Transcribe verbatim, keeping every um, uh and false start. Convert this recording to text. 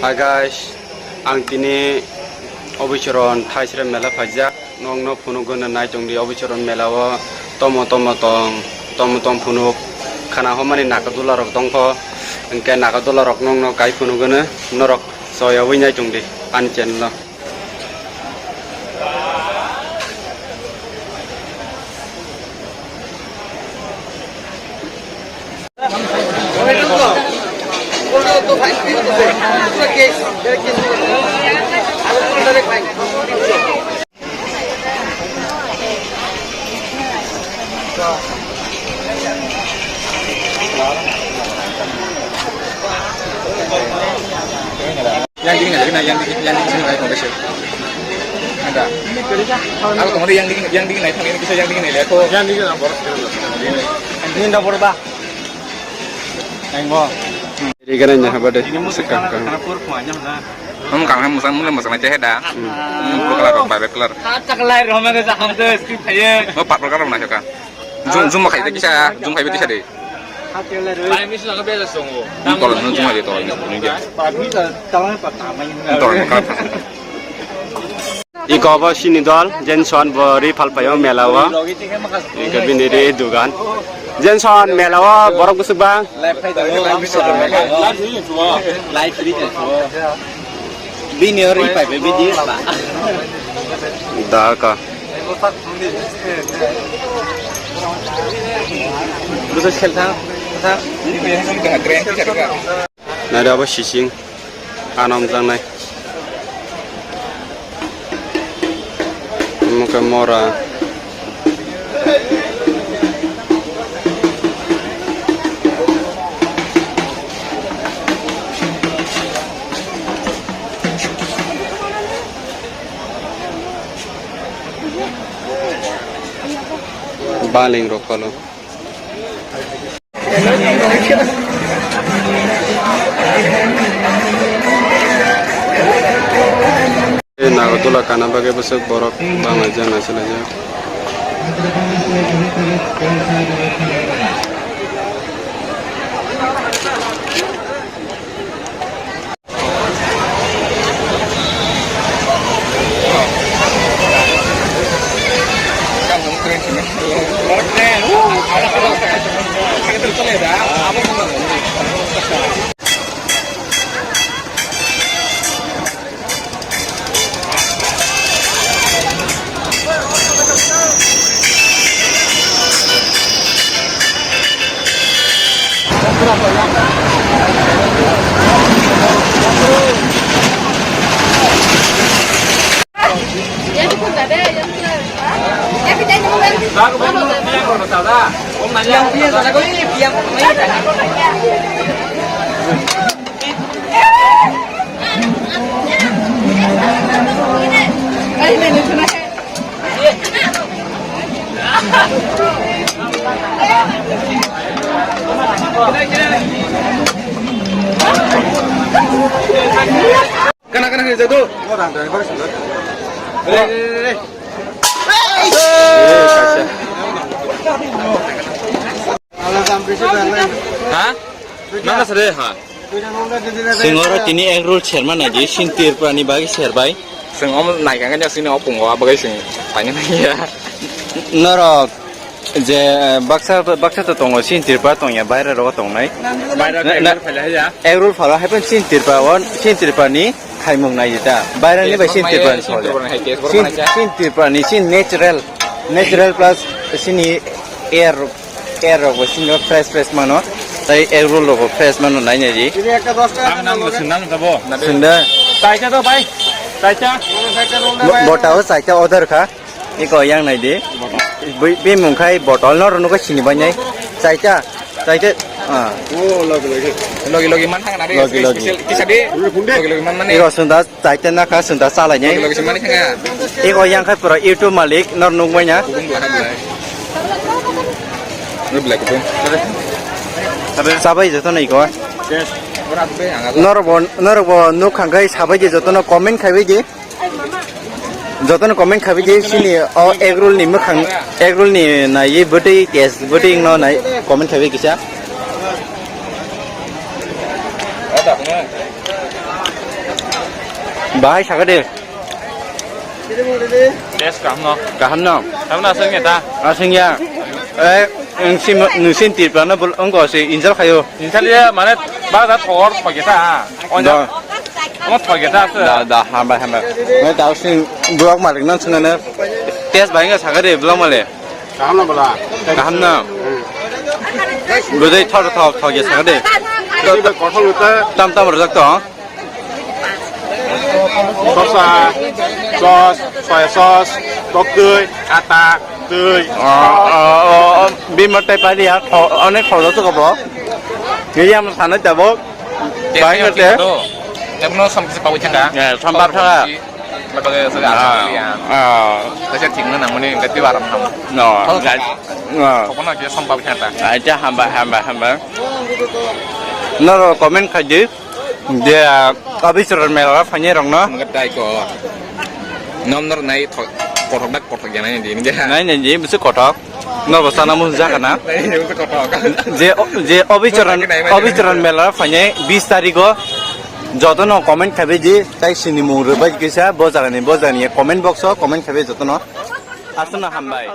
Hi guys, ang tini Obichoro Thaisra mela phaijak. Nokno phunukgwno naichongdi Obichoro mela o tomo tomo tong, tomo tong phunuk khana hwnmani nakadularok tongkho. Hwnkhe nakadularok nokno kai phunukgwno norok soyabwi naichongdi ani channel o. Yang dingin aja, yang dingin, yang dingin saya pakai sih. Ada. Aku kemarin yang dingin, yang dingin naik, ini bisa yang dingin naik, aku. Yang dingin apa? Ini udah berubah. Yang mau. Ini kan yang apa deh? Sekarang. Kamu kangen musang, mungkin musang aja dah. Hmm, purple color, violet color. Kata kelai, Roma ke saham tu, script aja. Oh, purple color mana suka? Zoom, zoom makai kita kisa, zoom kai kita deh. Tolong nung chuma di tolong ini, ini dia. Tolong makan. Iko bo sini dol, Jenson bo ri phalpayo mela o. Iko bini ri dugan. Jenson mela o borok bwswk bang. Live free. Bini ori pai be bidi ba. Da ka. Busa sel thang, thang. Nai da bo sising. Anam jang nai. Muka mora. Baling rok kalo. Nagartula kana bagwi bwswk borok banglaijak, naisilaijak. Kana kana khe jadu. Ha? Nana sare ha. Singora tini egg roll serma naidi, sin Tripura ni bagi serbai. Sing om nai kang kanya sini opung wa bagai sing paina ya. Norok je baksa baksa to tongo, sin Tripura tongya, baira rogo tongnai. Baira na, na, egg roll phala ya. Egg roll phala hai pun sin Tripura on, sin Tripura ni khaimung nai ta. Baira ni bai sin Tripura ni sole. Sin Tripura ni sin natural, natural plus sini air Air rok bo sini fresh fresh mano. Tai egg roll rok bo fresh mano nai nai di. Ang nang bo sindang sabo. Sindang. Taita to bai. Taita. Bo-, bota o saita order kha. Iko yang nai di. Bi, bi mung khai botol no rwno ko sini bai nai. Saita. Saita. Ah. Logi logi man thang na de. Logi logi. Special kisa de. Logi logi man mane. Iko sunda Chaita nakha sunda chalai ni. Logi logi se mani kha. Iko yang khai pura YouTube malik nor nung bai na. Kubung belai belai. Ni belai kubung. Sabai joto no iko. Yes. Ora be ang. Nor bo, nor bo nuk khang khai sabai di joto no comment khai bai di. Joto no comment khai bai di sini o egg roll ni mukhang, egg roll ni nai bwtwi test bwtwi no nai comment khai bai kisa. Ada punya. Bahai sakha de. Test kaham no. Kaham no. Kaham no aswk ni ta. Aswk ya. Eh, nungsi, nungsi Tripura no bol, wngko se injal khayo. Injal ya, mane, ba da thor, thor kita. Onya. Da. Omo thor kita aswk. Da, da, hambai, hambai. Nai da sing blog malik nan singane. Test bahai nga sakha de blog male. Kaham no bala. Kaham no. Hmm. Gudai thor, thor, thor ya sakha de. Ini ba kothol uta. Tam, tam rojak to. Sosa, sos, soya sos, toktwi, ata, twi. Oh, oh, oh, oh, bimar tai pari ya, tho-, onek thodo to bo. Ye yang sana jabo. Bai ngate. Tabno samsi pawi thangka. Ya, sambar thangka. Bagai sudah. Ah. Kaisa thik na nangmani engke twi baram ham. No. Thok thangka. No. Thokno khe sambar thangka. Acha hamba, hamba, hamba. Noro comment khaidi. Je, ah, Abhicharan mela phainai rokno. Nang dai ko. Nom nor nai thok, kothok dak kothok janai di. Nai nai di, bisi kothok. No bo sana mun jaga na. Nai di, bisi kothok. Je, je Abhicharan, Abhicharan mela phainai bis tarikh o. Jotono comment khabe di, tai sini mung rwbai kisa, bo jaga ni, bo jaga ni comment box o comment khabe jotono. Asana hambai.